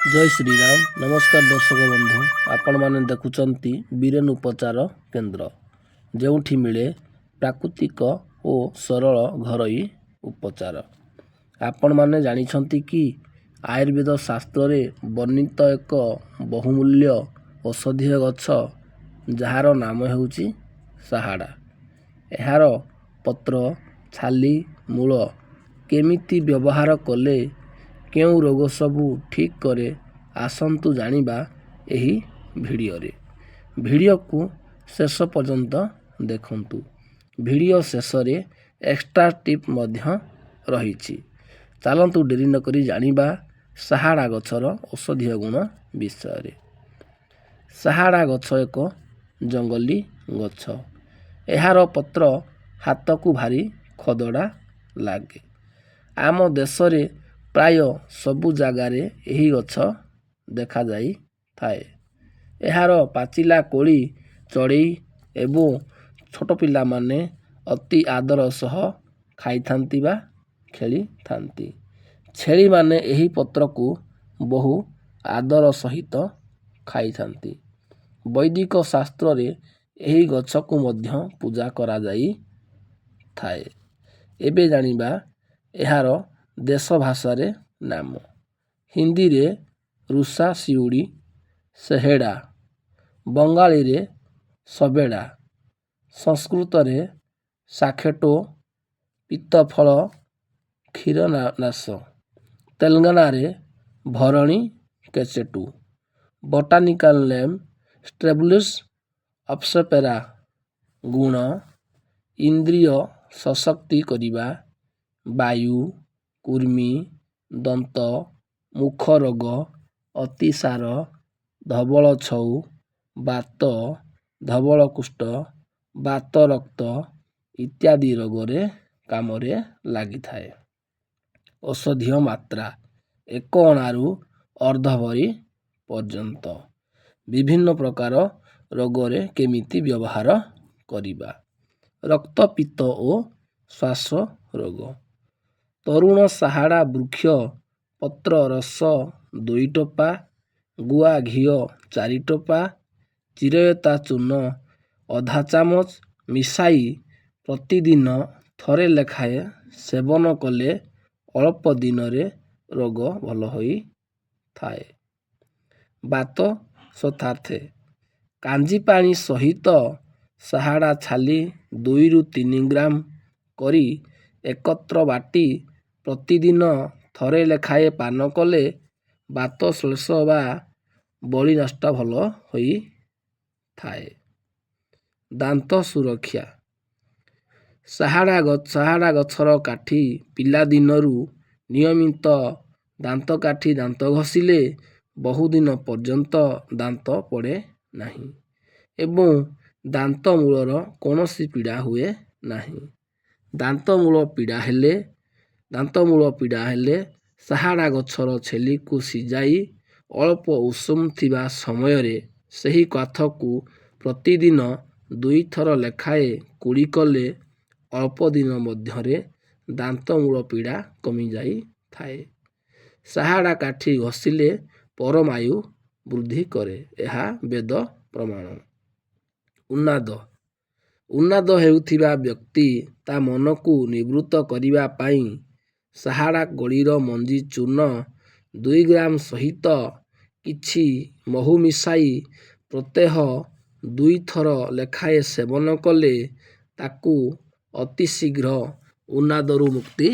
ଜୟ ଶ୍ରୀରାମ। ନମସ୍କାର ଦର୍ଶକ ବନ୍ଧୁ, ଆପଣମାନେ ଦେଖୁଛନ୍ତି ବୀରେନ ଉପଚାର କେନ୍ଦ୍ର, ଯେଉଁଠି ମିଳେ ପ୍ରାକୃତିକ ଓ ସରଳ ଘରୋଇ ଉପଚାର। ଆପଣମାନେ ଜାଣିଛନ୍ତି କି, ଆୟୁର୍ବେଦ ଶାସ୍ତ୍ରରେ ବର୍ଣ୍ଣିତ ଏକ ବହୁମୂଲ୍ୟ ଔଷଧୀୟ ଗଛ, ଯାହାର ନାମ ହେଉଛି ସାହାଡ଼ା। ଏହାର ପତ୍ର, ଛାଲି, ମୂଳ କେମିତି ବ୍ୟବହାର କଲେ କେଉଁ ରୋଗ ସବୁ ଠିକ୍ କରେ, ଆସନ୍ତୁ ଜାଣିବା ଏହି ଭିଡ଼ିଓରେ। ଭିଡ଼ିଓକୁ ଶେଷ ପର୍ଯ୍ୟନ୍ତ ଦେଖନ୍ତୁ। ଭିଡ଼ିଓ ଶେଷରେ ଏକ୍ସଟ୍ରା ଟିପ୍ ମଧ୍ୟ ରହିଛି। ଚାଲନ୍ତୁ, ଡେରି ନକରି ଜାଣିବା ସାହାଡ଼ା ଗଛର ଔଷଧୀୟ ଗୁଣ ବିଷୟରେ। ସାହାଡ଼ା ଗଛ ଏକ ଜଙ୍ଗଲୀ ଗଛ। ଏହାର ପତ୍ର ହାତକୁ ଭାରି ଖଦଡ଼ା ଲାଗେ। ଆମ ଦେଶରେ ପ୍ରାୟ ସବୁ ଜାଗାରେ ଏହି ଗଛ ଦେଖାଯାଇଥାଏ। ଏହାର ପାଚିଲା କୋଳି ଚଢ଼େଇ ଏବଂ ଛୋଟ ପିଲାମାନେ ଅତି ଆଦର ସହ ଖାଇଥାନ୍ତି ବା ଖେଳିଥାନ୍ତି। ଛେଳିମାନେ ଏହି ପତ୍ରକୁ ବହୁ ଆଦର ସହିତ ଖାଇଥାନ୍ତି। ବୈଦିକ ଶାସ୍ତ୍ରରେ ଏହି ଗଛକୁ ମଧ୍ୟ ପୂଜା କରାଯାଇଥାଏ। ଏବେ ଜାଣିବା ଏହାର ଦେଶ ଭାଷାରେ ନାମ। ହିନ୍ଦୀରେ ରୁଷା ଶିଉଡ଼ି ସେହେଡ଼ା, ବଙ୍ଗାଳୀରେ ସବେଡ଼ା, ସଂସ୍କୃତରେ ସାଖେଟୋ, ପିତ୍ତଫଳ, କ୍ଷୀରନାଶ, ତେଲେଙ୍ଗାନାରେ ଭରଣୀ କେଚେଟୁ, ବଟାନିକାଲ ନେମ୍ ଷ୍ଟ୍ରେବୁଲସ୍ ଅବସପେରା। ଗୁଣ: ଇନ୍ଦ୍ରିୟ ସଶକ୍ତି କରିବା, ବାୟୁ, କୃମି, ଦନ୍ତ, ମୁଖ ରୋଗ, ଅତିସାର, ଧବଳ ଛଉ, ବାତ, ଧବଳ କୁଷ୍ଠ, ବାତ ରକ୍ତ ଇତ୍ୟାଦି ରୋଗରେ କାମରେ ଲାଗିଥାଏ। ଔଷଧୀୟ ମାତ୍ରା 1 ଅଣାରୁ ଅର୍ଦ୍ଧ ଭରି ପର୍ଯ୍ୟନ୍ତ। ବିଭିନ୍ନ ପ୍ରକାର ରୋଗରେ କେମିତି ବ୍ୟବହାର କରିବା? ରକ୍ତପିତ୍ତ ଓ ଶ୍ୱାସ ରୋଗ: ତରୁଣ ସାହାଡ଼ା ବୃକ୍ଷ ପତ୍ର ରସ 2 ଟୋପା, ଗୁଆ ଘିଅ 4 ଟୋପା, ଚିରୈତା ଚୂର୍ଣ୍ଣ ଅଧା ଚାମଚ ମିଶାଇ ପ୍ରତିଦିନ ଥରେ ଲେଖାଏଁ ସେବନ କଲେ ଅଳ୍ପ ଦିନରେ ରୋଗ ଭଲ ହୋଇଥାଏ। ବାତ ଶୋଥାର୍ଥେ କାଞ୍ଜି ପାଣି ସହିତ ସାହାଡ଼ା ଛାଲି 2ରୁ 3 ଗ୍ରାମ କରି ଏକତ୍ର ବାଟି ପ୍ରତିଦିନ ଥରେ ଲେଖାଏଁ ପାନ କଲେ ବାତ ଶ୍ଲେଷ ବା ବଳି ନଷ୍ଟ ଭଲ ହୋଇଥାଏ। ଦାନ୍ତ ସୁରକ୍ଷା: ସାହାଡ଼ା ଗଛର କାଠି ପିଲାଦିନରୁ ନିୟମିତ ଦାନ୍ତକାଠି ଦାନ୍ତ ଘଷିଲେ ବହୁଦିନ ପର୍ଯ୍ୟନ୍ତ ଦାନ୍ତ ପଡ଼େ ନାହିଁ ଏବଂ ଦାନ୍ତ ମୂଳର କୌଣସି ପୀଡ଼ା ହୁଏ ନାହିଁ। ଦାନ୍ତମୂଳ ପୀଡ଼ା ହେଲେ ସାହାଡ଼ା ଗଛର ଛେଲିକୁ ସିଝାଇ ଅଳ୍ପ ଉଷୁମ ଥିବା ସମୟରେ ସେହି କ୍ୱାଥକୁ ପ୍ରତିଦିନ ଦୁଇଥର ଲେଖାଏଁ କୁଳି କଲେ ଅଳ୍ପ ଦିନ ମଧ୍ୟରେ ଦାନ୍ତମୂଳ ପୀଡ଼ା କମିଯାଇଥାଏ। ସାହାଡ଼ା କାଠି ଘଷିଲେ ପରମାୟୁ ବୃଦ୍ଧି କରେ, ଏହା ବେଦ ପ୍ରମାଣ। ଉନ୍ମାଦ: ଉନ୍ମାଦ ହେଉଥିବା ବ୍ୟକ୍ତି ତା ମନକୁ ନିବୃତ୍ତ କରିବା ପାଇଁ ସାହାଡ଼ା କୋଳିର ମଞ୍ଜି ଚୂର୍ଣ୍ଣ 2 ଗ୍ରାମ ସହିତ କିଛି ମହୁ ମିଶାଇ ପ୍ରତ୍ୟହ ଦୁଇଥର ଲେଖାଏଁ ସେବନ କଲେ ତାକୁ ଅତିଶୀଘ୍ର ଉନ୍ମାଦରୁ ମୁକ୍ତି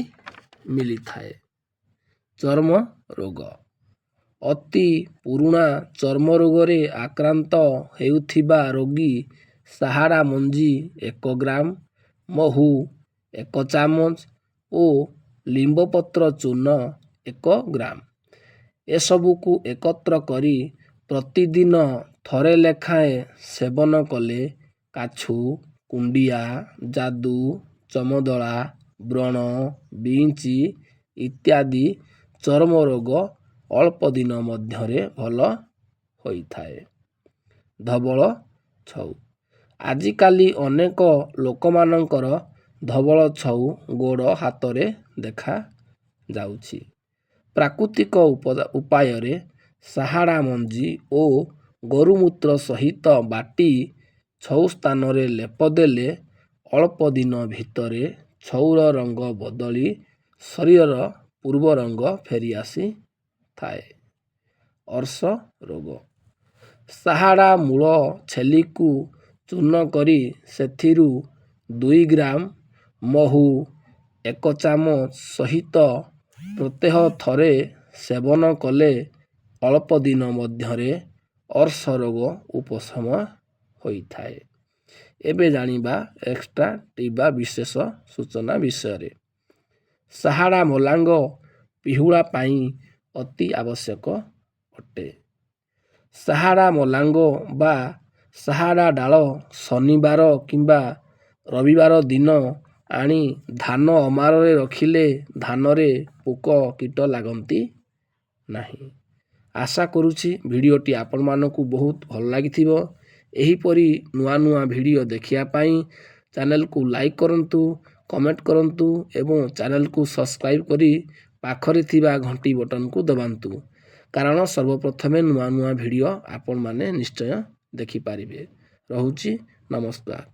ମିଳିଥାଏ। ଚର୍ମ ରୋଗ: ଅତି ପୁରୁଣା ଚର୍ମ ରୋଗରେ ଆକ୍ରାନ୍ତ ହେଉଥିବା ରୋଗୀ ସାହାଡ଼ା ମଞ୍ଜି 1 ଗ୍ରାମ, ମହୁ 1 ଚାମଚ ଓ ଲିମ୍ବପତ୍ର ଚୂର୍ଣ୍ଣ 1 ଗ୍ରାମ, ଏସବୁକୁ ଏକତ୍ର କରି ପ୍ରତିଦିନ ଥରେ ଲେଖାଏଁ ସେବନ କଲେ କାଛୁ କୁଣ୍ଡିଆ, ଯାଦୁ, ଚମଦଳା, ବ୍ରଣ, ବିଞ୍ଚି ଇତ୍ୟାଦି ଚର୍ମ ରୋଗ ଅଳ୍ପ ଦିନ ମଧ୍ୟରେ ଭଲ ହୋଇଥାଏ। ଧବଳ ଛଉ: ଆଜିକାଲି ଅନେକ ଲୋକମାନଙ୍କର ଧବଳ ଛଉ ଗୋଡ଼ ହାତରେ ଦେଖାଯାଉଛି। ପ୍ରାକୃତିକ ଉପାୟରେ ସାହାଡ଼ା ମଞ୍ଜି ଓ ଗୋରୁମୂତ୍ର ସହିତ ବାଟି ଛଉ ସ୍ଥାନରେ ଲେପ ଦେଲେ ଅଳ୍ପ ଦିନ ଭିତରେ ଛଉର ରଙ୍ଗ ବଦଳି ଶରୀରର ପୂର୍ବ ରଙ୍ଗ ଫେରି ଆସିଥାଏ। ଅର୍ଶ ରୋଗ, ସାହାଡ଼ା ମୂଳ ଛେଲିକୁ ଚୂର୍ଣ୍ଣ କରି ସେଥିରୁ 2 ଗ୍ରାମ, ମହୁ 1 ଚାମଚ ସହିତ ପ୍ରତ୍ୟହ ଥରେ ସେବନ କଲେ ଅଳ୍ପ ଦିନ ମଧ୍ୟରେ ଅର୍ଶ ରୋଗ ଉପଶମ ହୋଇଥାଏ। ଏବେ ଜାଣିବା ଏକ୍ସଟ୍ରା ବା ବିଶେଷ ସୂଚନା ବିଷୟରେ। ସାହାଡ଼ା ମଲାଙ୍ଗ ପିହୁଳା ପାଇଁ ଅତି ଆବଶ୍ୟକ ଅଟେ। ସାହାଡ଼ା ମଲାଙ୍ଗ ବା ସାହାଡ଼ା ଡାଳ ଶନିବାର କିମ୍ବା ରବିବାର ଦିନ ଆଣି ଧାନ ଅମାରରେ ରଖିଲେ ଧାନରେ ପୋକ କୀଟ ଲାଗନ୍ତି ନାହିଁ। ଆଶା କରୁଛି ଭିଡ଼ିଓଟି ଆପଣମାନଙ୍କୁ ବହୁତ ଭଲ ଲାଗିଥିବ। ଏହିପରି ନୂଆ ନୂଆ ଭିଡ଼ିଓ ଦେଖିବା ପାଇଁ ଚ୍ୟାନେଲକୁ ଲାଇକ୍ କରନ୍ତୁ, କମେଣ୍ଟ କରନ୍ତୁ ଏବଂ ଚ୍ୟାନେଲକୁ ସବସ୍କ୍ରାଇବ୍ କରି ପାଖରେ ଥିବା ଘଣ୍ଟି ବଟନକୁ ଦବାନ୍ତୁ, କାରଣ ସର୍ବପ୍ରଥମେ ନୂଆ ନୂଆ ଭିଡ଼ିଓ ଆପଣମାନେ ନିଶ୍ଚୟ ଦେଖିପାରିବେ। ରହୁଛି, ନମସ୍କାର।